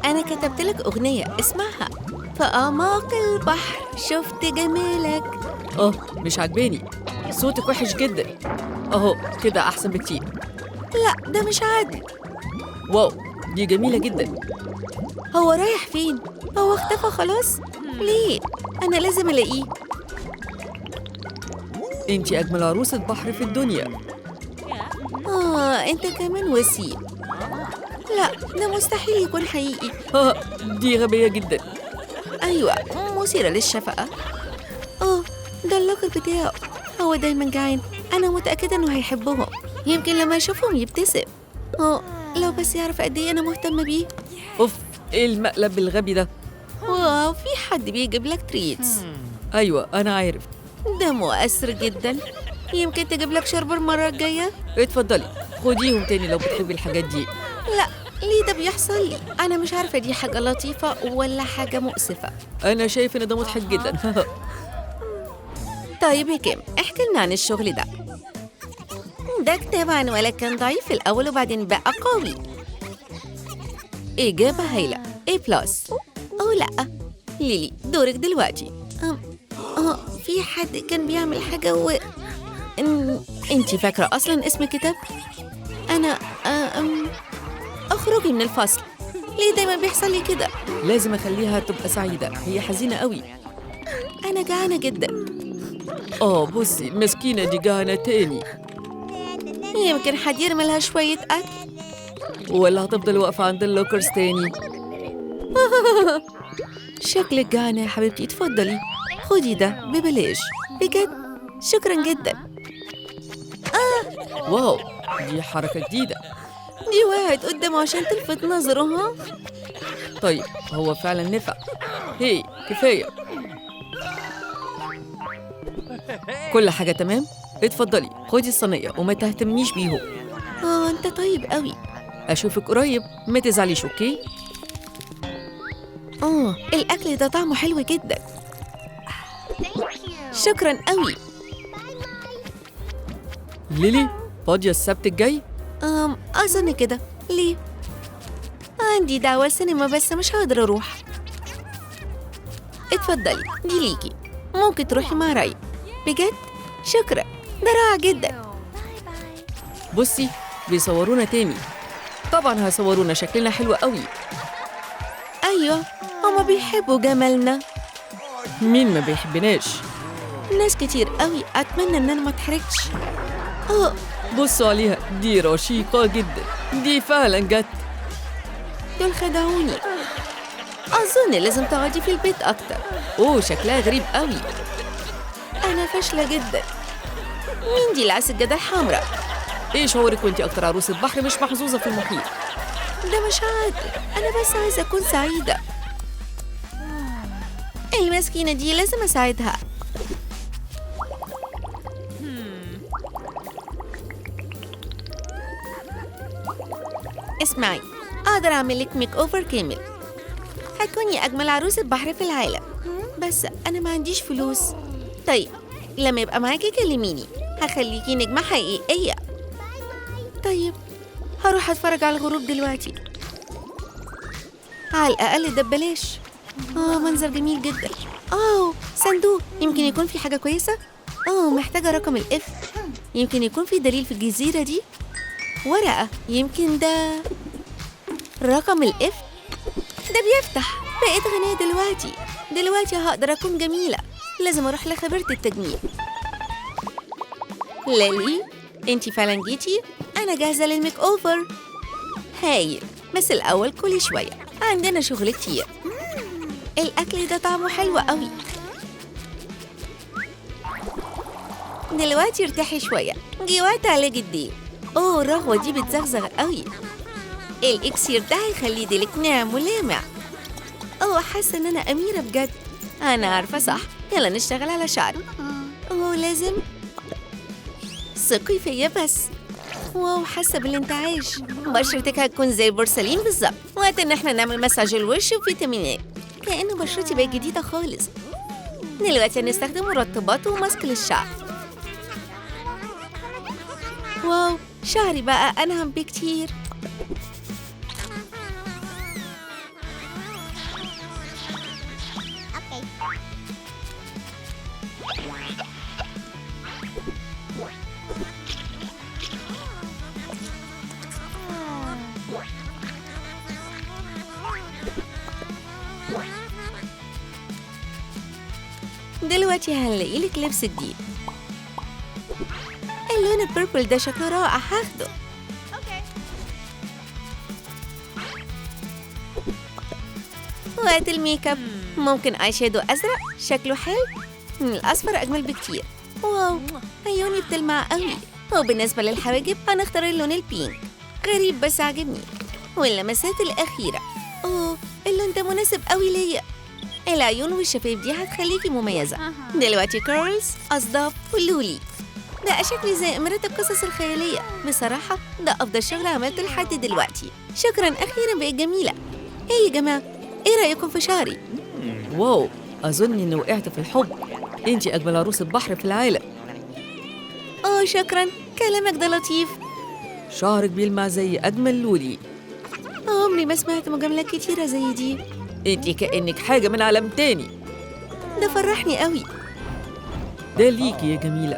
أنا كتبت لك أغنية، اسمعها. في أعماق البحر شفت جمالك. مش عجباني، صوتك وحش جدا. أهو كده أحسن بكتير. لا ده مش عادل. واو دي جميلة جدا. هو رايح فين؟ هو اختفى خلاص؟ ليه؟ أنا لازم ألاقيه. انتي أجمل عروسة بحر في الدنيا. أنت كمان وسيم. لا ده مستحيل يكون حقيقي. دي غبية جدا. أيوة مثيرة للشفقة. ده اللوكر بتاعه، هو دايما جعان. أنا متأكدة إنه هيحبهم، يمكن لما يشوفهم يبتسم. لو بس يعرف قد إيه أنا مهتمة بيه. أوف، إيه المقلب الغبي ده؟ wow، في حد بيجيب لك treats. أيوة أنا عارف. ده مؤثر جدا. يمكن تجيب لك شرب المرة الجاية. اتفضلي خديهم تاني لو بتحبي الحاجات دي. لا ليه ده بيحصل لي؟ أنا مش عارفة دي حاجة لطيفة ولا حاجة مؤسفة. أنا شايف إن ده مضحك جدا. طيب يا كيم، احكي لنا عن الشغل ده. ده كتاب عن ولد كان ضعيف في الأول وبعدين بقى قوي. إجابة هايلة، A+. أو لأ. ليلي دورك دلوقتي. في حد كان بيعمل حاجة و أنتي فاكرة أصلاً اسم الكتاب؟ أنا أخرجي من الفصل. ليه دايماً بيحصل لي كده؟ لازم أخليها تبقى سعيدة، هي حزينة قوي. أنا جعانة جداً. بصي المسكينة دي جعانة تاني. يمكن حد يرمي لها شوية أكل. ولا هتفضل واقفة عند ال lockers تاني. شكلك جعانة يا حبيبتي، اتفضلي خدي ده ببلاش. بجد شكرا جدا. wow دي حركة جديدة. دي وقعت قدامه عشان تلفت نظره. ها طيب هو فعلا نفع. هي كفاية. كل حاجة تمام؟ اتفضلي خدي الصينية وما تهتمنيش بيهم. انت طيب قوي. اشوفك قريب، ما تزعليش. okay؟ الاكل ده طعمه حلو جدا. شكرا قوي. ليلي فاضية السبت الجاي؟ أظن كده. ليه؟ عندي دعوة سينما بس مش هقدر أروح. اتفضلي دي ليكي، ممكن تروحي مع راي. بجد؟ شكرا، ده رائع جدا. بصي بيصورونا تاني. طبعا هيصورونا، شكلنا حلو قوي. أيوة هما بيحبوا جمالنا. مين ما بيحبناش؟ ناس كتير قوي. أتمنى إن أنا ما اتحرجش. بصوا عليها، دي رشيقة جدا، دي فعلا جت. دول خدعوني. أظن لازم تقعدي في البيت أكتر. شكلها غريب قوي. أنا فاشلة جدا. مين دي اللي على السجادة الحمراء؟ إيه شعورك وأنتي أكتر عروسة بحر مش محظوظة في المحيط؟ ده مش عادل، أنا بس عايزة أكون سعيدة. المسكينة دي لازم أساعدها. اسمعي، أقدر أعمل لك makeover كامل. هتكوني أجمل عروسة بحر في العالم. بس أنا ما عنديش فلوس. طيب لما يبقى معاكي كلميني، هخليكي نجمة حقيقية. طيب هروح أتفرج على الغروب دلوقتي. على الأقل ده ببلاش. منظر جميل جدا. صندوق، يمكن يكون في حاجة كويسة. محتاجة رقم الإف. يمكن يكون في دليل في الجزيرة دي. ورقة، يمكن ده رقم الإف. ده بيفتح. بقيت غنية دلوقتي. دلوقتي هقدر أكون جميلة. لازم أروح لخبيرة التجميل. لالي، أنتي فعلا جيتي؟ أنا جاهزة لل makeover. هايل، بس الأول كلي شوية، عندنا شغل كتير. الأكل ده طعمه حلو قوي. دلوقتي ارتاحي شوية، جه وقت علاج الديل. الرغوة دي بتزغزغ قوي. الإكسير ده هيخلي ديلك ناعم ولامع. حاسة إن أنا أميرة بجد. أنا عارفة صح. يلا نشتغل على شعري. لازم ثقي فيا بس. wow، حاسة بالانتعاش. بشرتك هتكون زي البورسلين بالظبط. وقت إن احنا نعمل مساج الوش وفيتامينات. كأن بشرتي بقت جديدة خالص. دلوقتي هنستخدم مرطبات وماسك للشعر. wow، شعري بقى أنعم بكتير. دلوقتي هنلاقي لك لبس جديد. اللون ال purple ده شكله رائع، هاخده. وقت الميك اب، ممكن eye shadow ازرق، شكله حلو. الاصفر اجمل بكتير. wow، عيوني بتلمع قوي. وبالنسبة للحواجب هنختار اللون ال pink، غريب بس عجبني. واللمسات الأخيرة، أوه اللون ده مناسب قوي ليا. العيون والشفايف دي هتخليكي مميزة. دلوقتي curls، أصداف ولولي. ده شكلي زي أميرة القصص الخيالية. بصراحة ده أفضل شغل عملته لحد دلوقتي. شكراً، أخيراً بقيت جميلة. إيه يا جماعة، إيه رأيكم في شعري؟ wow، أظن إني وقعت في الحب. إنتي أجمل عروسة بحر في العالم. أوه شكراً، كلامك ده لطيف. شعرك بيلمع زي أجمل لولي. عمري ما سمعت مجاملات كتيرة زي دي. إنتي كأنك حاجة من عالم تاني. ده فرحني قوي. ده ليكي يا جميلة.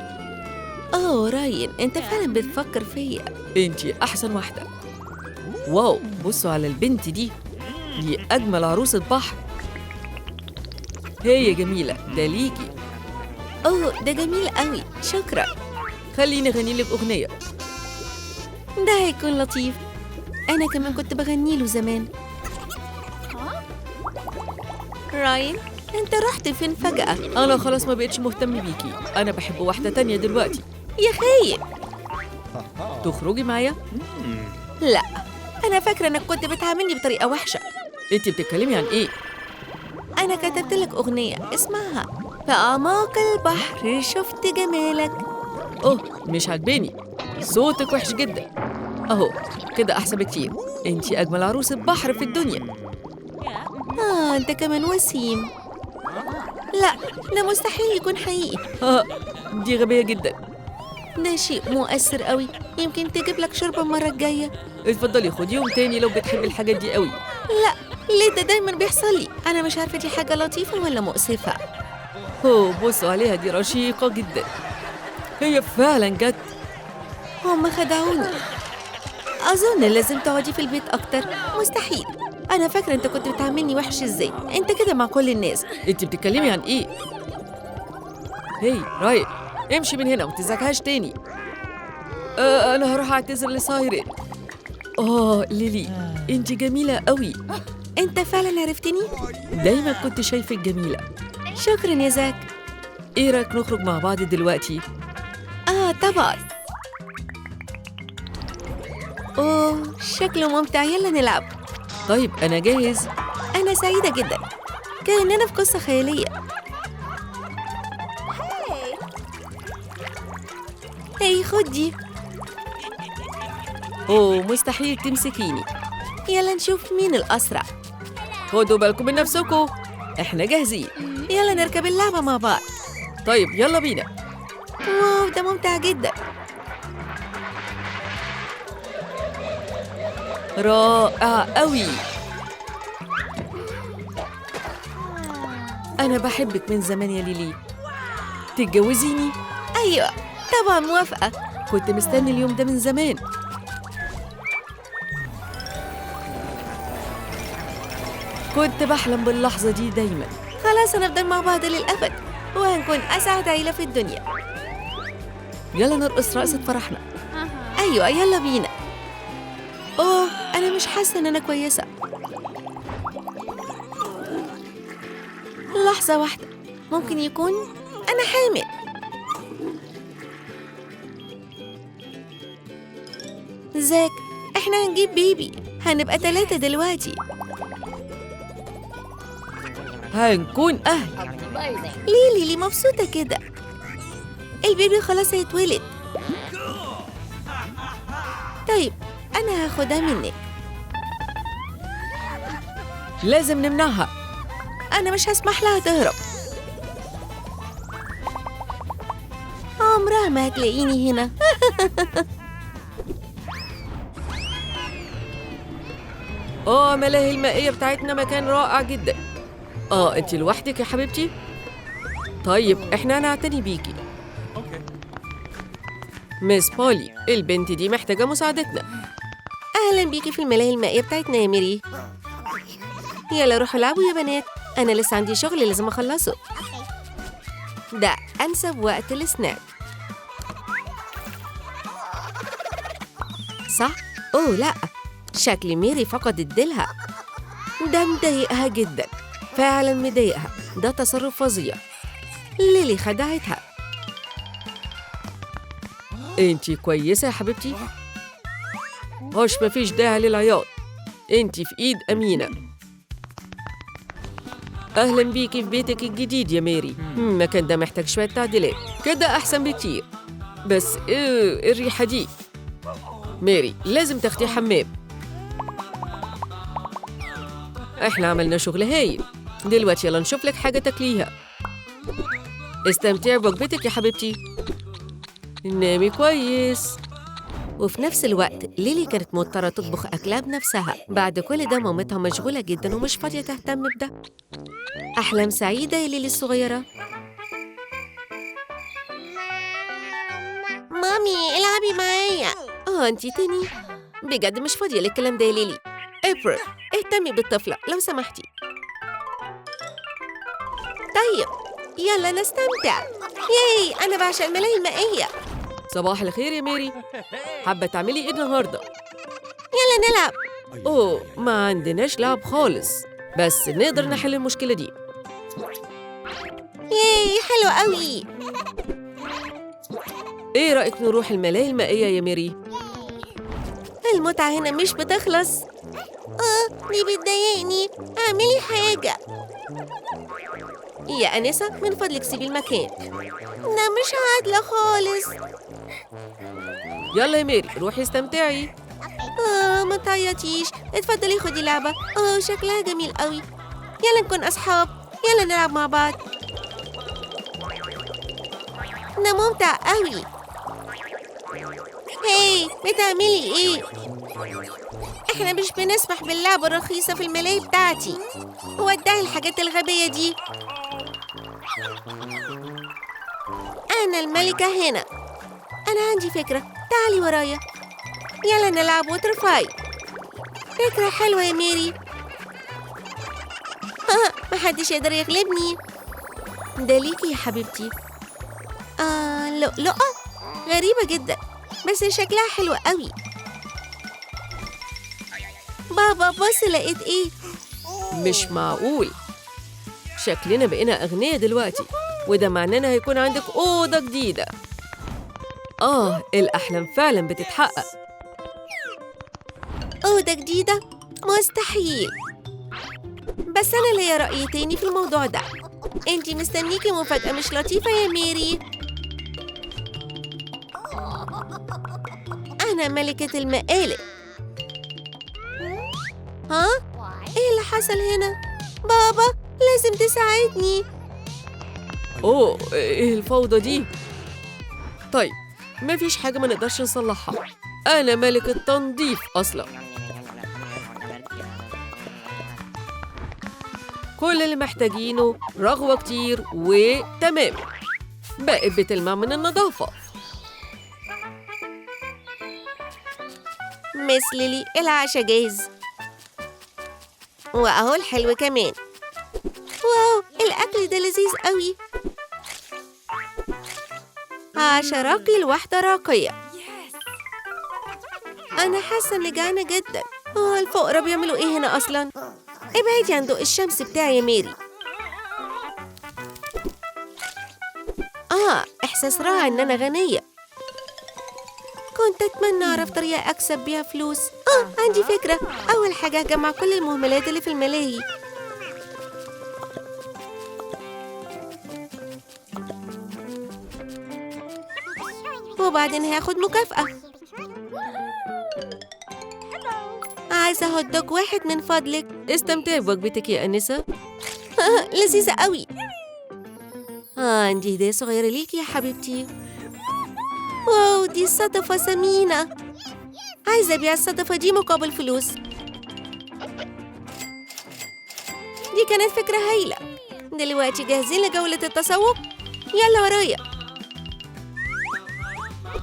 أوه راين، أنت فعلاً بتفكر فيا. إنتي أحسن واحدة. wow، بصوا على البنت دي، دي أجمل عروسة بحر. هي يا جميلة، ده ليكي. أوه ده جميل قوي، شكراً. خليني أغني لك أغنية. ده هيكون لطيف. أنا كمان كنت بغني له زمان. راين، أنت رحت فين فجأة؟ أنا خلاص ما بقتش مهتم بيكي، أنا بحب واحدة تانية دلوقتي. يا خاين. تخرجي معايا؟ لا، أنا فاكرة إنك كنت بتعاملني بطريقة وحشة. أنت بتتكلمي عن إيه؟ أنا كتبت لك أغنية، اسمعها. في أعماق البحر شفت جمالك. أوه مش عاجباني، صوتك وحش جدا. أهو كده أحسن بكتير. أنتي أجمل عروسة بحر في الدنيا. أنت كمان وسيم. لا، ده مستحيل يكون حقيقي. دي غبية جدا. ده شيء مؤثر قوي، يمكن تجيب لك شوربة المرة الجاية. اتفضلي خديهم تاني لو بتحبي الحاجات دي قوي. لا، ليه ده دايما بيحصل لي؟ أنا مش عارفة دي حاجة لطيفة ولا مؤسفة. أوه بصوا عليها، دي رشيقة جدا. هي فعلا جت. هم خدعوني. أظن لازم تقعدي في البيت أكتر. مستحيل، أنا فاكرة أنت كنت بتعاملني وحش إزاي. أنت كده مع كل الناس. أنت بتتكلمي عن إيه؟ هي رايق، امشي من هنا وما تزعجهاش تاني. أنا هروح أعتذر لسايرين. ليلي، أنت جميلة قوي. أنت فعلا عرفتني؟ دايما كنت شايفك جميلة. شكرا يا زاك. إيه رأيك نخرج مع بعض دلوقتي؟ طبعا. أوه شكله ممتع، يلا نلعب. طيب أنا جاهز. أنا سعيدة جدا، كأننا في قصة خيالية. هاي خد دي. أوه مستحيل تمسكيني. يلا نشوف مين الأسرع. خدوا بالكم من نفسكم، إحنا جاهزين. يلا نركب اللعبة مع بعض. طيب يلا بينا. واو ده ممتع جدا. رائع قوي. أنا بحبك من زمان يا ليلي. تتجوزيني؟ أيوة طبعا موافقة. كنت مستني اليوم ده من زمان. كنت بحلم باللحظة دي دايما. خلاص هنفضل مع بعض للأبد، وهنكون أسعد عيلة في الدنيا. يلا نرقص رقصة فرحنا. أيوة يلا بينا. أوه أنا مش حاسة إن أنا كويسة. لحظة واحدة، ممكن يكون أنا حامل. زاك، إحنا هنجيب بيبي، هنبقى 3 دلوقتي. هنكون أهل. ليه ليلي مبسوطة كده؟ البيبي خلاص هيتولد. طيب أنا هاخدها منك. لازم نمنعها. أنا مش هسمح لها تهرب. عمرها ما هتلاقيني هنا. ملاهي المائية بتاعتنا مكان رائع جدا. انتي لوحدك يا حبيبتي؟ طيب احنا هنعتني بيكي. مس بولي، البنت دي محتاجة مساعدتنا. أهلا بيكي في الملاهي المائية بتاعتنا يا ميري. يلا روحوا العبوا يا بنات، أنا لسه عندي شغل لازم أخلصه. ده أنسب وقت للسناك، صح؟ أوه لا، شكل ميري فقدت ديلها. ده مضايقها جدا، فعلا مضايقها. ده تصرف فظيع. ليلي خدعتها. انتي كويسة يا حبيبتي؟ هوش، مفيش داعي للعياط، انتي في ايد أمينة. أهلا بيكي في بيتك الجديد يا ميري. المكان ده محتاج شوية تعديلات، كده أحسن بكتير. بس إيه الريحة دي؟ ميري لازم تاخدي حمام. احنا عملنا شغل هايل، دلوقتي يلا نشوف لك حاجة تاكليها. استمتعي بوجبتك يا حبيبتي، نامي كويس. وفي نفس الوقت ليلي كانت مضطرة تطبخ أكلها بنفسها. بعد كل ده مامتها مشغولة جدا ومش فاضية تهتم بده. أحلام سعيدة يا ليلي الصغيرة. مامي العبي معايا. انتي تاني؟ بجد مش فاضية للكلام ده يا ليلي. إبريل اهتمي بالطفلة لو سمحتي. طيب يلا نستمتع. ياي، أنا بعشق الملاهي المائية. صباح الخير يا ميري، حابة تعملي إيه النهاردة؟ يلا نلعب. أوه، ما عندناش لعب خالص، بس نقدر نحل المشكلة دي. ياي، حلو قوي. إيه رأيك نروح الملاهي المائية يا ميري؟ المتعة هنا مش بتخلص. دي بتضايقني، اعملي حاجة. يا أنسة من فضلك سيبي المكان، ده مش عادلة خالص. يلا يا ميري روحي استمتعي. ما تعيطيش، اتفضلي خدي لعبة. شكلها جميل قوي. يلا نكون أصحاب، يلا نلعب مع بعض. ده ممتع قوي. هاي، بتعملي ايه؟ احنا مش بنسمح باللعبة الرخيصة في الملاهي بتاعتي. ودعي الحاجات الغبية دي. أنا الملكة هنا. أنا عندي فكرة، تعالي ورايا. يلا نلعب water fight. فكرة حلوة يا ميري. محدش يقدر يغلبني. ده ليكي يا حبيبتي. لؤلؤة غريبة جدا، بس شكلها حلو قوي. بابا بص لقيت ايه. مش معقول، شكلنا بقينا أغنياء دلوقتي، وده معناه هيكون عندك أوضة جديدة. الأحلام فعلا بتتحقق. أوضة جديدة؟ مستحيل. بس أنا ليا رأي تاني في الموضوع ده. انتي مستنيكي مفاجأة مش لطيفة يا ميري. أنا ملكة المقالب. ها؟ إيه اللي حصل هنا؟ بابا لازم تساعدني. أوه، إيه الفوضى دي؟ طيب مفيش حاجة ما نقدرش نصلحها، أنا ملك التنظيف أصلا. كل اللي محتاجينه رغوة كتير وتمام، بقت بتلمع من النظافة. مس ليلي العشاء جاهز، وأهو الحلو كمان. واو، الأكل ده لذيذ قوي. عشاء راقي لوحدة راقية. أنا حاسة إني جعانة جدا. الفقراء بيعملوا إيه هنا أصلا؟ ابعدي عن ضوء الشمس بتاعي يا ميري. إحساس رائع إن أنا غنية. كنت أتمنى أعرف طريقة أكسب بيها فلوس. عندي فكرة. أول حاجة هجمع كل المهملات اللي في الملاهي. وبعدين هاخد مكافأة. عايزة هوت دوج واحد من فضلك. استمتعي بوجبتك يا أنسة. لذيذة قوي. عندي هدية صغيرة ليكي يا حبيبتي. واو، دي صدفة ثمينة. عايزة أبيع الصدفة دي مقابل فلوس. دي كانت فكرة هايلة. دلوقتي جاهزين لجولة التسوق؟ يلا ورايا.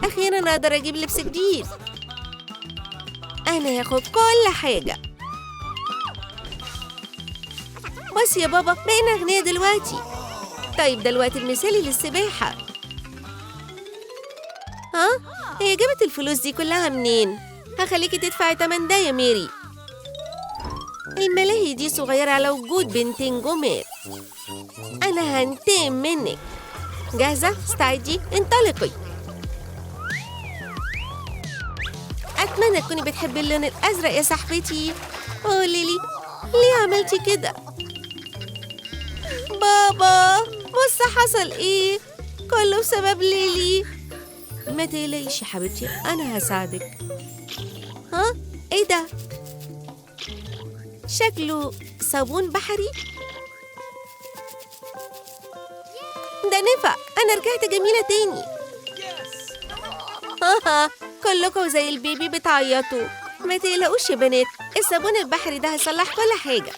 أخيراً أقدر أجيب لبس جديد. أنا هاخد كل حاجة. بس يا بابا بقينا أغنياء دلوقتي. طيب ده الوقت المثالي للسباحة. ها؟ هي جابت الفلوس دي كلها منين؟ هخليكي تدفعي تمن ده يا ميري. الملاهي دي صغيرة على وجود بنتين جمال. أنا هنتقم منك. جاهزة؟ استعدي، انطلقي. أتمنى تكوني بتحبي اللون الأزرق يا صاحبتي. أوه ليلي، ليه عملتي كده؟ بابا، بص حصل إيه؟ كله بسبب ليلي. ما تقلقيش يا حبيبتي، أنا هساعدك. ها؟ إيه ده؟ شكله صابون بحري؟ ده نفع، أنا رجعت جميلة تاني. ها كلكم زي البيبي بتعيطوا. ما تقلقوش يا بنات، الصابون البحري ده هيصلح كل حاجة.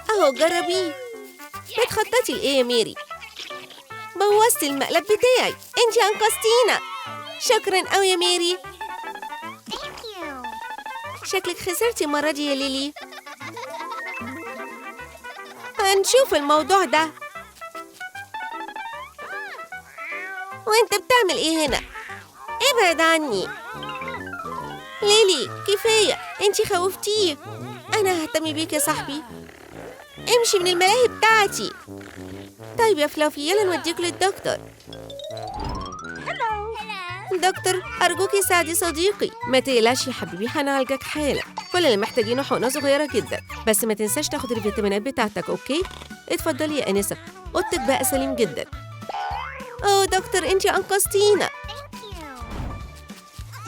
أهو جربيه. بتخططي لإيه يا ميري؟ بوظتي المقلب بتاعي، انتي أنقذتينا. شكرا أوي يا ميري. شكلك خسرتي المرة دي يا ليلي. هنشوف الموضوع ده. وانت بتعمل ايه هنا؟ ابعد عني ليلي، كفاية، انتي خوفتيه. انا ههتم بيك يا صاحبي. امشي من الملاهي بتاعتي. طيب يا فلافي، يلا نوديك للدكتور. دكتور، أرجوكي ساعدي صديقي. ما تقلقش يا حبيبي، هنعالجك حالا. كل اللي محتاجينه حقنة صغيرة جدا، بس ما تنساش تاخد الفيتامينات بتاعتك، okay؟ اتفضلي يا أنسة، قطك بقى سليم جدا. أوه دكتور، انتي أنقذتينا.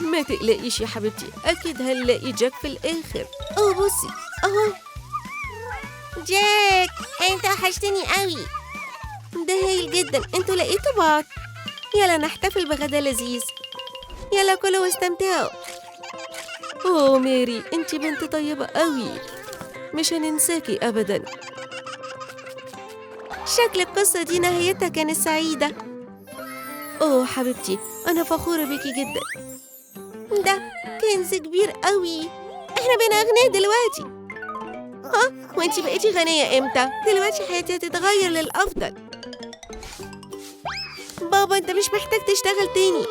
ما تقلقيش يا حبيبتي، أكيد هنلاقي جاك في الآخر. أوه بصي، أهو جاك، أنت وحشتني قوي. ده هايل جدا، انتوا لقيتوا بعض. يلا نحتفل بغدا لذيذ. يلا كلوا واستمتعوا. أوه ميري، انتي بنت طيبة قوي، مش هننساكي أبدا. شكل القصة دي نهايتها كانت سعيدة. أوه حبيبتي، أنا فخورة بيكي جدا. ده كنز كبير قوي، احنا بقينا أغنياء دلوقتي. ها؟ وانتي بقيتي غنية امتى؟ دلوقتي حياتي هتتغير للأفضل. بابا، انت مش محتاج تشتغل تاني.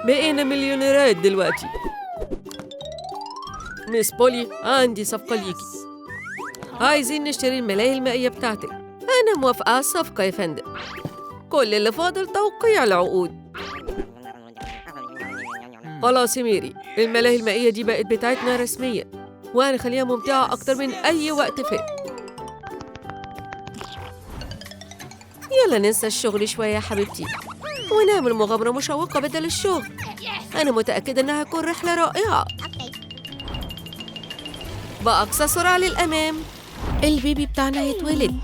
بقينا مليونيرات دلوقتي. مس بولي، عندي صفقة ليكي. عايزين نشتري الملاهي المائية بتاعتك. أنا موافقة على الصفقة يا فندم. كل اللي فاضل توقيع العقود. خلاص يا ميري، الملاهي المائية دي بقت بتاعتنا رسميا، وهنخليها ممتعة أكتر من أي وقت فات. يلا ننسى الشغل شوية يا حبيبتي، ونعمل مغامرة مشوقة بدل الشغل. أنا متأكدة إنها هتكون رحلة رائعة. بأقصى سرعة للأمام. البيبي بتاعنا هيتولد.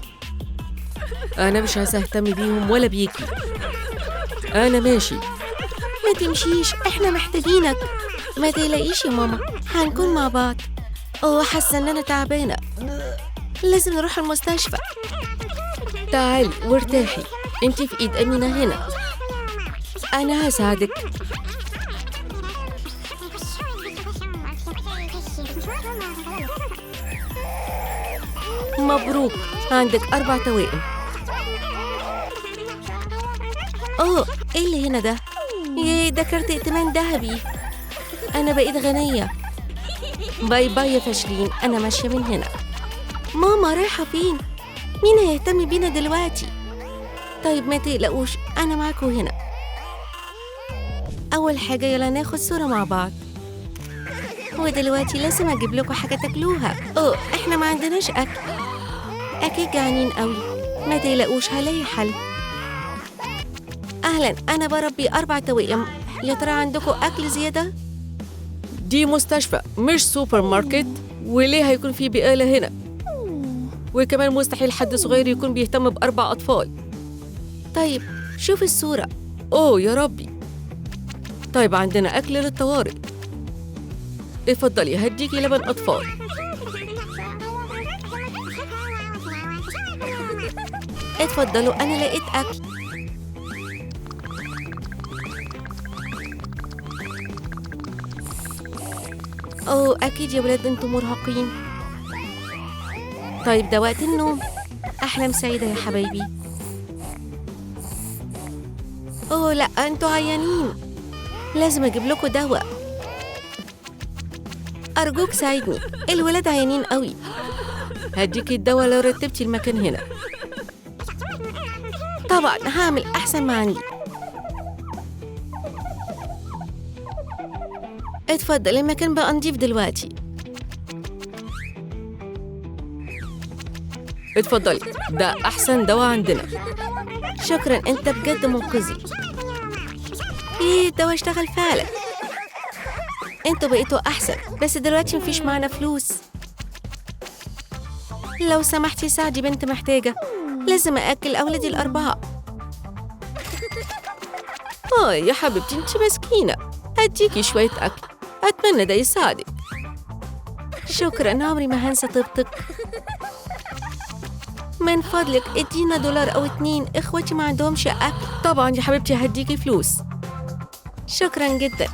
أنا مش عايزة أهتم بيهم ولا بيكي. أنا ماشي. ما تمشيش، إحنا محتاجينك. ما تقلقيش يا ماما، هنكون مع بعض. أوه حاسة إن أنا تعبانة، لازم نروح المستشفى. تعالي وارتاحي، انتي في ايد أمينة هنا. أنا هساعدك. مبروك، عندك 4 توائم. أوه إيه اللي هنا ده؟ ياه، ده كارت ائتمان ذهبي. أنا بقيت غنية. bye bye يا فاشلين، أنا ماشية من هنا. ماما رايحة فين؟ مين هيهتم بينا دلوقتي؟ طيب ما تقلقوش، أنا معاكم هنا. أول حاجة يلا ناخد صورة مع بعض. ودلوقتي لازم أجيب لكم حاجة تاكلوها. أوه إحنا ما عندناش أكل، أكيد جعانين قوي. ما تقلقوش، هلاقي حل. أهلا، أنا بربي 4 توائم. يا ترى عندكم أكل زيادة؟ دي مستشفى مش سوبر ماركت، وليه هيكون في بقالة هنا؟ وكمان مستحيل حد صغير يكون بيهتم ب4 أطفال. طيب شوف الصورة. أوه يا ربي. طيب عندنا أكل للطوارئ. اتفضلي، هديكي لبن أطفال. اتفضلوا، أنا لقيت أكل. أوه أكيد يا ولاد أنتم مرهقين. طيب ده وقت النوم. أحلام سعيدة يا حبايبي. أوه لأ، أنتوا عيانين، لازم أجيب لكم دواء. أرجوك ساعدني، الولاد عيانين قوي. هديكي الدواء لو رتبتي المكان هنا. طبعا هعمل أحسن ما عندي. اتفضل، المكان بقى نضيف دلوقتي. اتفضلي، ده أحسن دواء عندنا. شكرا، أنت بجد منقذي. إيه، الدواء اشتغل فعلا. انتوا بقيتوا أحسن، بس دلوقتي مفيش معانا فلوس. لو سمحتي ساعدي بنت محتاجة، لازم أأكل أولادي الأربعة. يا حبيبتي انت مسكينة، هديكي شوية أكل، أتمنى ده يساعدك. شكرا، عمري ما هنسى طيبتك. من فضلك ادينا $1 أو 2، إخواتي ما عندهمش أكل. طبعا يا حبيبتي هديكي فلوس. شكرا جدا.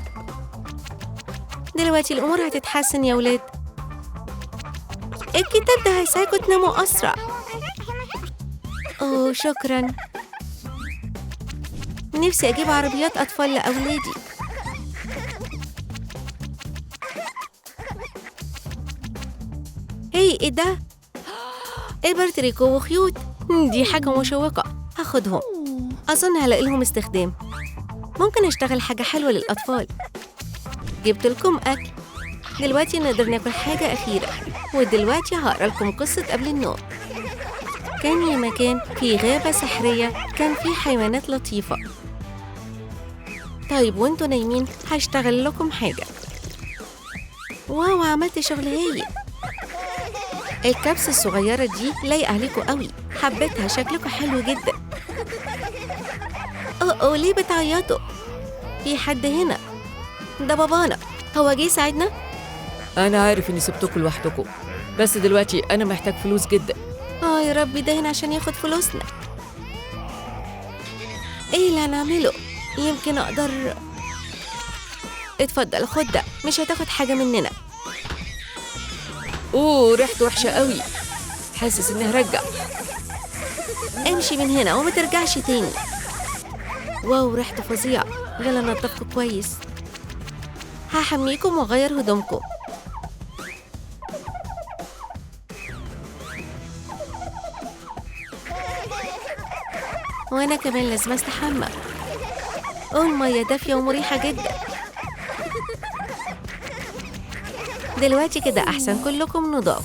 دلوقتي الأمور هتتحسن يا ولاد. الكتاب ده هيساعدكم تناموا أسرع. أوه شكرا. نفسي أجيب عربيات أطفال لأولادي. هي إيه ده؟ إبر تريكو وخيوط، دي حاجة مشوقة، هاخدهم. أظن هلاقي لهم استخدام. ممكن أشتغل حاجة حلوة للأطفال. جبت لكم أكل، دلوقتي نقدر ناكل حاجة أخيرة. ودلوقتي هقرأ لكم قصة قبل النوم. كان يا مكان في غابة سحرية، كان في حيوانات لطيفة. طيب وانتوا نايمين هشتغل لكم حاجة. واو، عملت شغل هايل. الكبسة الصغيرة دي لايقة عليكم قوي، حبيتها، شكلكم حلو جدا. أوه ليه بتعيطوا؟ في حد هنا؟ ده بابانا، هو جه يساعدنا؟ أنا عارف إني سبتكم لوحدكم، بس دلوقتي أنا محتاج فلوس جدا. يا ربي، ده هنا عشان ياخد فلوسنا. إيه اللي هنعمله؟ يمكن أقدر. اتفضل خد ده، مش هتاخد حاجة مننا. أوه ريحته وحشة قوي، حاسس إني هرجع. امشي من هنا وما ترجعش تاني. واو ريحته فظيعة، يلا ننضفكم كويس. هحميكم وأغير هدومكم. وأنا كمان لازم أستحمى. المية دافية ومريحة جدا. دلوقتي كده أحسن، كلكم نضاف.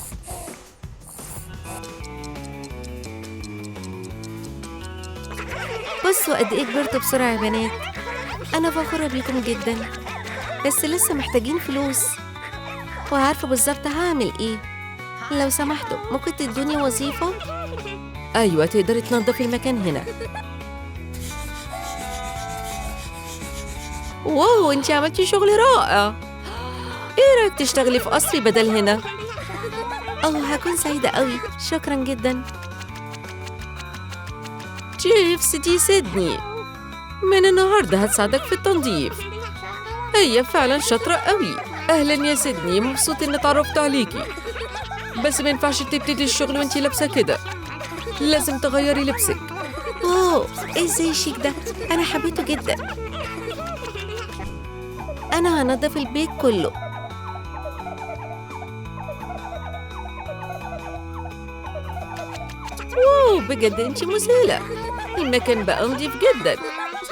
بصوا قد إيه كبرتوا بسرعة يا بنات، أنا فخورة بيكم جدا، بس لسه محتاجين فلوس، وعارفة بالظبط هعمل إيه. لو سمحتوا ممكن تدوني وظيفة؟ أيوة تقدري تنظفي المكان هنا. واو انتي عملتي شغل رائع. ايه رأيك تشتغلي في قصري بدل هنا؟ أوه هكون سعيدة قوي، شكرا جدا. جيفس دي سيدني، من النهاردة هتساعدك في التنظيف. هي فعلا شاطرة قوي. أهلا يا سيدني، مبسوط إني اتعرفت عليكي، بس ما ينفعش تبتدي الشغل وانتي لابسة كده، لازم تغيري لبسك. أوه إيه زي الشيك ده، أنا حبيته جدا. أنا هنضف البيت كله. واو بجد انتي مذهلة، المكان بقى نضيف جدا،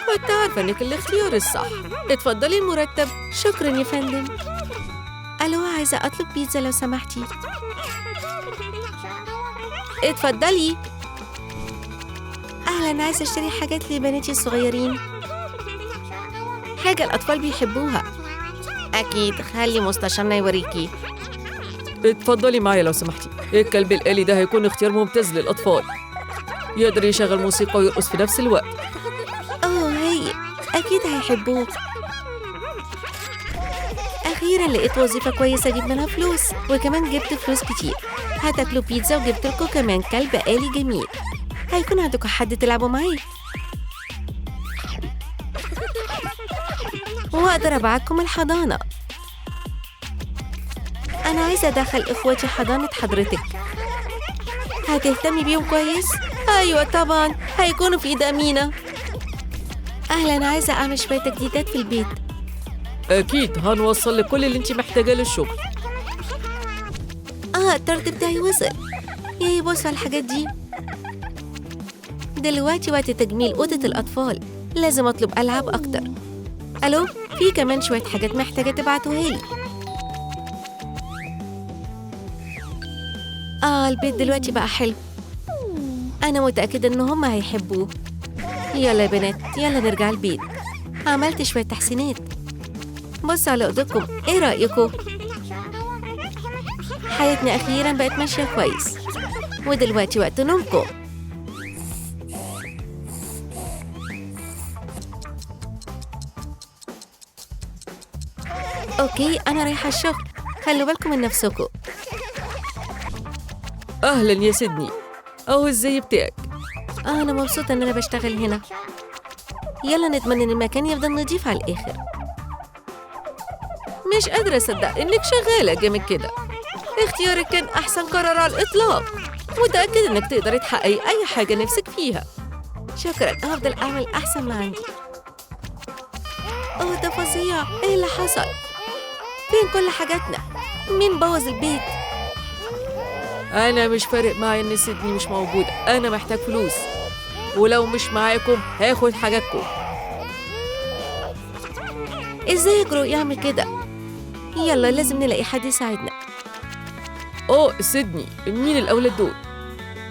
وانت عارفة انك الاختيار الصح. اتفضلي المرتب. شكرا يا فندم. ألو، عايزة أطلب بيتزا لو سمحتي. اتفضلي. أهلا، عايزة أشتري حاجات لبناتي الصغيرين، حاجة الأطفال بيحبوها. أكيد، خلي مستشارنا يوريكي. اتفضلي معايا لو سمحتي. الكلب الآلي ده هيكون اختيار ممتاز للأطفال، يقدر يشغل موسيقى ويرقص في نفس الوقت. أوه هايل، أكيد هيحبوه. أخيرا لقيت وظيفة كويسة أجيب منها فلوس، وكمان جبت فلوس كتير. هتاكلوا بيتزا وجبت لكم كمان كلب آلي جميل، هيكون عندكم حد تلعبوا معاه، وأقدر أبعتكم الحضانة. أنا عايزة أدخل إخواتي حضانة حضرتك. هتهتمي بيهم كويس؟ أيوة طبعا، هيكونوا في إيد أمينة. أهلا، عايزة أعمل شوية تجديدات في البيت. أكيد هنوصل لكل اللي انت محتاجاه للشغل. الطرد بتاعي وصل. ياي، بصوا على الحاجات دي. دلوقتي وقت تجميل أوضة الأطفال، لازم أطلب ألعاب أكتر. ألو، في كمان شوية حاجات محتاجة تبعتوها لي. البيت دلوقتي بقى حلو. أنا متأكدة إن هما هيحبوه. يلا يا بنات، يلا نرجع البيت. عملت شوية تحسينات. بصوا على أوضتكم، إيه رأيكم؟ حياتنا أخيراً بقت ماشية كويس. ودلوقتي وقت نومكم. أوكي، أنا رايحة الشغل. خلوا بالكم من نفسكم. أهلاً يا سيدني، أهو الزي بتاعك. أنا مبسوطة إن أنا بشتغل هنا. يلا نتمنى إن المكان يفضل نضيف على الآخر. مش قادرة أصدق إنك شغالة جامد كده. اختيارك كان أحسن قرار على الإطلاق. متأكدة إنك تقدري تحققي أي حاجة نفسك فيها. شكراً، هفضل أعمل أحسن ما عندي. أوه، ده فظيع. إيه اللي حصل؟ فين كل حاجاتنا؟ مين بوظ البيت؟ أنا مش فارق معايا إن سيدني مش موجود، أنا محتاج فلوس، ولو مش معاكم هاخد حاجاتكم. إزاي يجرؤ يعمل كده؟ يلا لازم نلاقي حد يساعدنا. أوه سيدني، مين الأولاد دول؟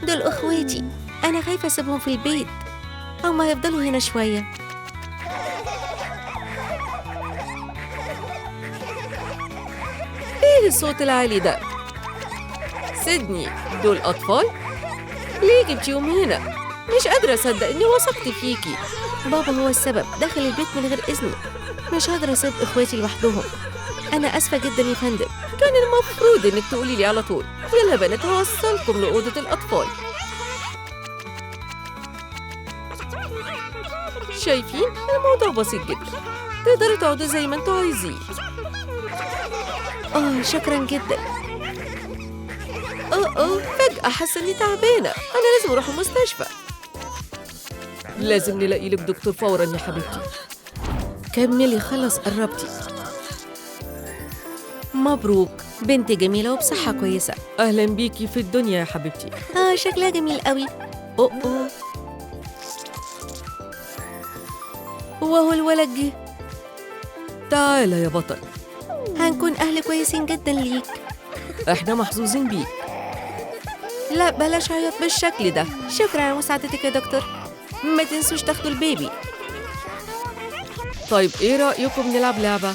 دول أخواتي، أنا خايفة أسيبهم في البيت، هما هيفضلوا هنا شوية. إيه الصوت العالي ده؟ سيدني، دول أطفال؟ ليه جبتيهم هنا؟ مش قادرة أصدق إني وثقت فيكي. بابا هو السبب، دخل البيت من غير إذني. مش قادرة أسيب إخواتي لوحدهم. أنا آسفة جدا يا فندم، كان المفروض إنك تقولي لي على طول. يلا بنات، هوصلكم لأوضة الأطفال. شايفين؟ الموضوع بسيط جدا، تقدروا تقعدوا زي ما انتوا عايزين. شكرا جدا. فجأة حاسة إني تعبانة، أنا لازم أروح المستشفى. لازم نلاقي لك دكتور فورا يا حبيبتي. كملي، خلص قربتي. مبروك، بنت جميلة وبصحة كويسة. أهلا بيكي في الدنيا يا حبيبتي. شكلها جميل قوي. وهو الولد جه. تعالى يا بطل، هنكون أهل كويسين جدا ليك. احنا محظوظين بيك. لا بلاش عياط بالشكل ده. شكرا على مساعدتك يا دكتور. ما تنسوش تاخدوا البيبي. طيب ايه رأيكم نلعب لعبة؟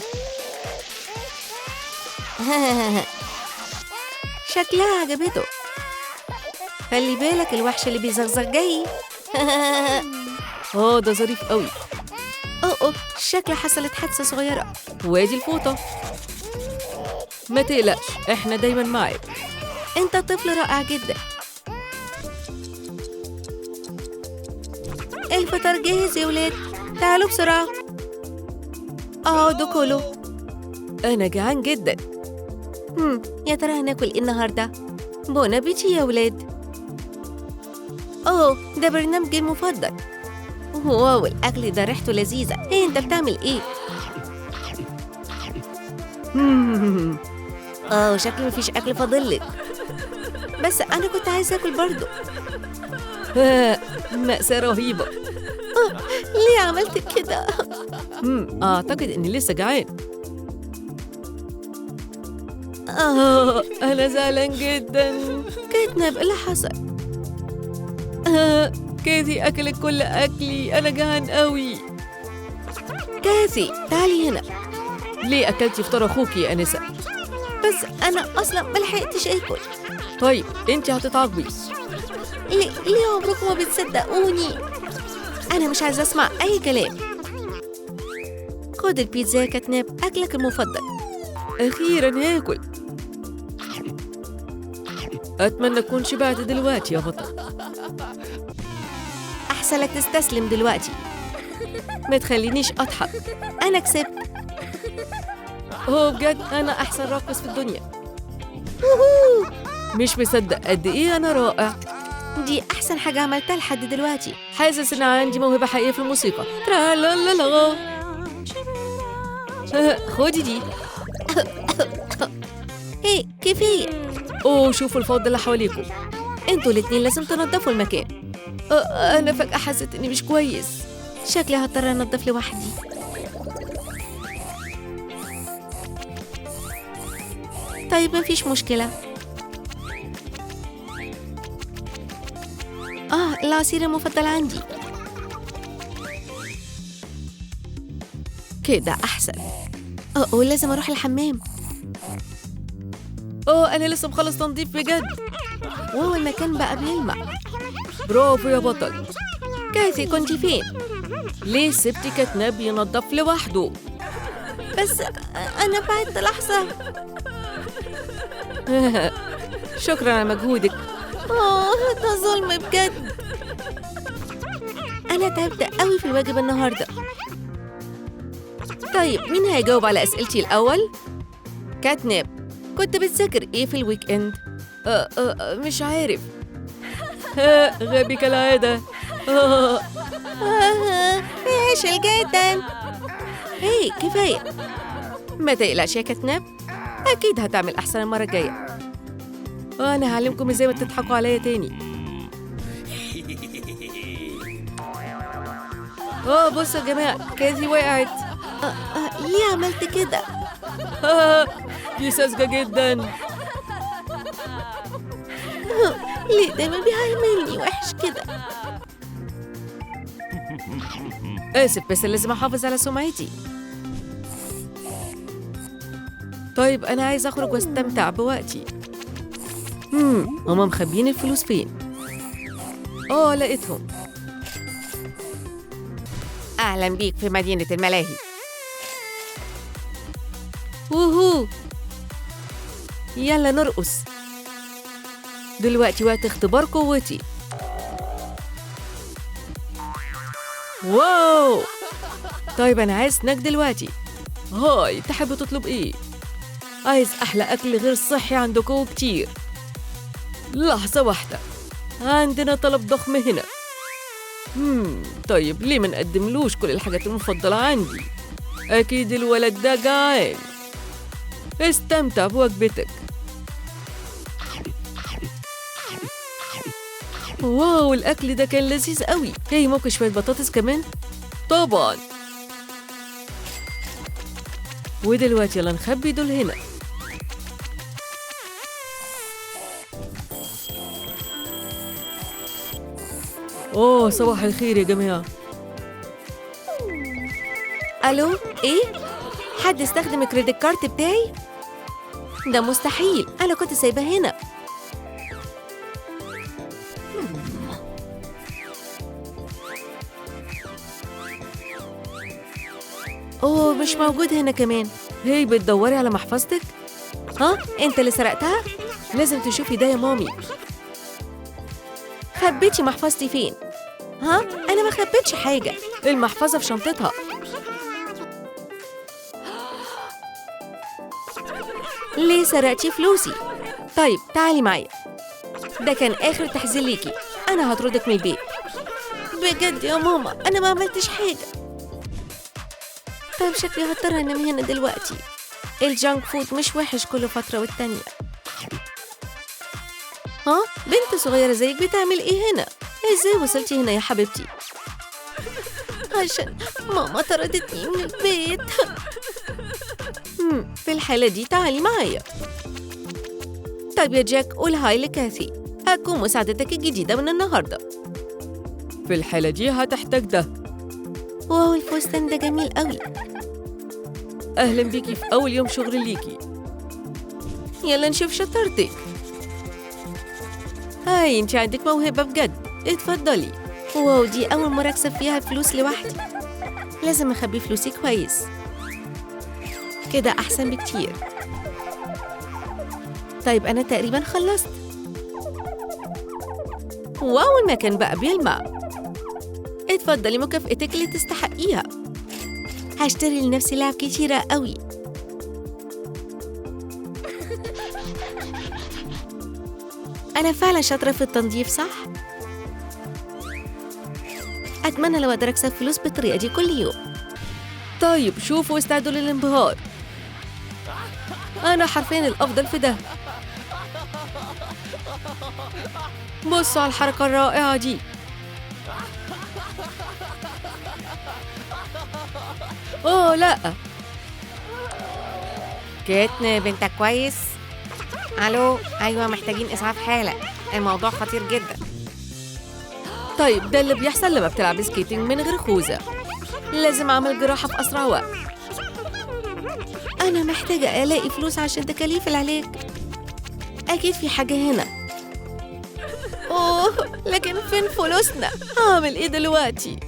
شكلها عجبته. خلي بالك، الوحش اللي بيزغزغ جاي. ده ظريف قوي. شكل حصلت حادثة صغيرة. وادي الفوطة. ما تقلقش، احنا دايما معاك. انت طفل رائع جدا. الفطار جاهز يا ولاد، تعالوا بسرعة. اقعدوا كلوا. انا جعان جدا. يا ترى هناكل ايه النهارده؟ bon appétit يا ولاد. ده برنامجي المفضل. wow، الاكل ده ريحته لذيذة. ايه انت بتعمل ايه؟ شكله مفيش اكل فاضلك. بس انا كنت عايزه اكل برضو. مأساة رهيبة. ليه عملت كده؟ اعتقد اني لسه جعان. أنا زعلان جدا. كاتناب، اللي حصل؟ كاثي أكلت كل أكلي، أنا جعان قوي. كاثي تعالي هنا. ليه أكلتي فطار أخوكي يا أنسة؟ بس أنا أصلا ملحقتش آكل. طيب أنت هتتعاقبي. ليه عمركم ما بتصدقوني؟ أنا مش عايزة أسمع أي كلام. خد البيتزا يا كاتناب، أكلك المفضل. أخيراً هاكل. أتمنى أكون شبعت دلوقتي يا بطل. أحسن لك تستسلم دلوقتي. ما تخلينيش أضحك. أنا كسبت. هو بجد أنا أحسن راقص في الدنيا. مش مصدق قد إيه أنا رائع. دي أحسن حاجة عملتها لحد دلوقتي. حاسس إن عندي موهبة حقيقية في الموسيقى. ترا لا لا لا. خدي دي. هي كفاية. أوه شوفوا الفوضى اللي حواليكم. انتوا الاتنين لازم تنظفوا المكان. أنا فجأة حسيت إني مش كويس. شكلي هضطر أنظف لوحدي. طيب مفيش مشكلة. العصير المفضل عندي. كده أحسن. لازم أروح الحمام. أنا لسه مخلص تنظيف بجد. واو المكان بقى بيلمع. برافو يا بطل. كاثي كنتي فين؟ ليه سبتي كاتناب ينظف لوحده؟ بس أنا بعدت لحظة. شكرا على مجهودك. ده ظلم بجد. أنا تعبت قوي في الواجب النهاردة. طيب مين هيجاوب على أسئلتي الأول؟ كاتناب، كنت بتذاكر إيه في ال weekend؟ مش عارف. غبي كالعادة. فاشل جدا. هي كفاية. ما تقلقش يا كاتناب، أكيد هتعمل أحسن المرة الجاية. أنا هعلمكم إزاي ما تضحكوا عليا تاني. بصوا يا جماعة، كاثي وقعت. ليه عملت كده؟ دي ساذجة جدا. ليه دايما بيعاملني وحش كده؟ آسف بس لازم أحافظ على سمعتي. طيب أنا عايز أخرج واستمتع بوقتي. هما مخبيين الفلوس فين؟ لقيتهم. أهلا بيك في مدينة الملاهي. ووهو، يلا نرقص. دلوقتي وقت اختبار قوتي. wow، طيب أنا عايز سناك دلوقتي. hi، تحب تطلب إيه؟ عايز أحلى أكل غير صحي عندكم كتير. لحظة واحدة، عندنا طلب ضخم هنا. طيب ليه ما نقدملوش كل الحاجات المفضلة عندي؟ أكيد الولد ده جعان. استمتع بوجبتك. wow، الأكل ده كان لذيذ قوي. هي ممكن شوية بطاطس كمان؟ طبعا. ودلوقتي يلا نخبي دول هنا. صباح الخير يا جماعة. ألو، إيه؟ حد استخدم ال credit card بتاعي؟ ده مستحيل، أنا كنت سايباه هنا. مش موجود هنا كمان. هي بتدوري على محفظتك؟ ها؟ أنت اللي سرقتها؟ لازم تشوفي ده يا مامي. خبيتي محفظتي فين؟ ها؟ أنا ما خبيتش حاجة. المحفظة في شنطتها. ليه سرقتي فلوسي؟ طيب تعالي معايا. ده كان آخر تحذير ليكي، أنا هطردك من البيت. بجد يا ماما أنا ما عملتش حاجة. طيب شكلي هضطر أنام هنا دلوقتي. ال junk food مش وحش كل فترة والتانية. ها؟ بنت صغيرة زيك بتعمل إيه هنا؟ إزاي وصلتي هنا يا حبيبتي؟ عشان ماما طردتني من البيت. في الحالة دي تعالي معايا. طيب يا جاك، قول hi لكاثي، هتكون مساعدتك الجديدة من النهاردة. في الحالة دي هتحتاج ده. wow، الفستان ده جميل قوي. أهلا بيكي في أول يوم شغل ليكي. يلا نشوف شطارتك. hi، انتي عندك موهبة بجد، اتفضلي. wow، دي أول مرة أكسب فيها فلوس لوحدي. لازم أخبي فلوسي كويس، كده أحسن بكتير. طيب أنا تقريبا خلصت. wow، المكان بقى بيلمع. اتفضلي مكافأتك اللي تستحقيها. هشتري لنفسي لعب كتيرة قوي. أنا فعلا شاطرة في التنظيف صح؟ أتمنى لو أقدر أكسب فلوس بالطريقة دي كل يوم. طيب شوفوا واستعدوا للانبهار. أنا حرفيا الأفضل في ده. بصوا على الحركة الرائعة دي. أوه لا. كاتنب انت كويس؟ ألو، أيوة محتاجين إسعاف حالة، الموضوع خطير جدا. طيب ده اللي بيحصل لما بتلعب skating من غير خوذة. لازم أعمل جراحة في أسرع وقت. أنا محتاجة ألاقي فلوس عشان تكاليف العلاج. أكيد في حاجة هنا. أوه لكن فين فلوسنا؟ هعمل إيه دلوقتي؟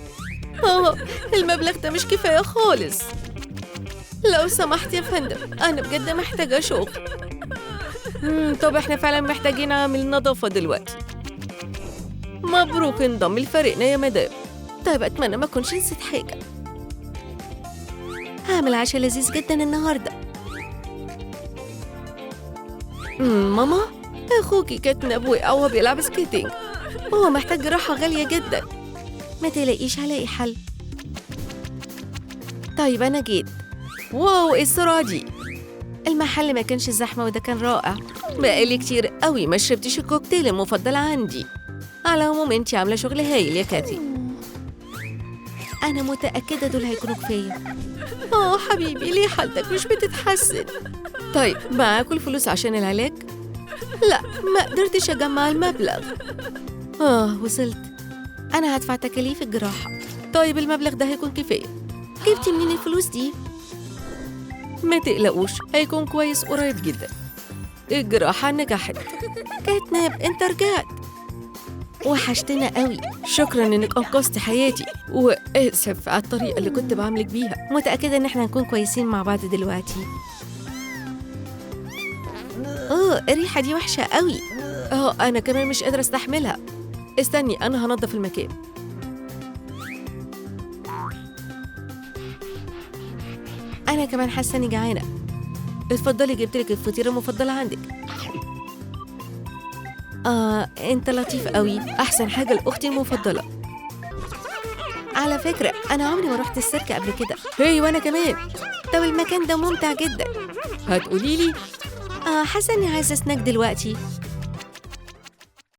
المبلغ ده مش كفاية خالص. لو سمحت يا فندم، أنا بجد محتاجة شغل. طب إحنا فعلا محتاجين عامل نظافة دلوقتي. مبروك انضم لفريقنا يا مدام. طيب أتمنى ما أكونش نسيت حاجة. هعمل عشاء لذيذ جدا النهاردة. ماما، أخوكي كاتنب وقع وهو بيلعب skating. هو محتاج جراحة غالية جدا. ما تلاقيش، هلاقي حل. طيب أنا جيت. wow إيه السرعة دي؟ المحل ما كانش زحمة وده كان رائع. بقالي كتير قوي ما شربتش الكوكتيل المفضل عندي. على العموم انتي عاملة شغل هايل يا كاتي. أنا متأكدة دول هيكونوا كفاية. حبيبي ليه حالتك مش بتتحسن؟ طيب معاكوا الفلوس عشان العلاج؟ لا ما قدرتش أجمع المبلغ. وصلت. أنا هدفع تكاليف الجراحة. طيب المبلغ ده هيكون كفاية. جبتي منين الفلوس دي؟ ما تقلقوش، هيكون كويس قريب جدا. الجراحة نجحت. كاتناب انت رجعت، وحشتنا قوي. شكرا انك انقذت حياتي، واسف على الطريقة اللي كنت بعاملك بيها. متأكدة ان احنا هنكون كويسين مع بعض دلوقتي. الريحة دي وحشة قوي. انا كمان مش قادرة استحملها. استني انا هنظف المكان. أنا كمان حاسة إني جعانة. اتفضلي جبتلك الفطيرة المفضلة عندك. أنت لطيف قوي. أحسن حاجة لأختي المفضلة. على فكرة أنا عمري ما رحت السيرك قبل كده. هي وأنا كمان. طب المكان ده ممتع جدا. هتقولي لي؟ حاسة إني عايزة سناك دلوقتي.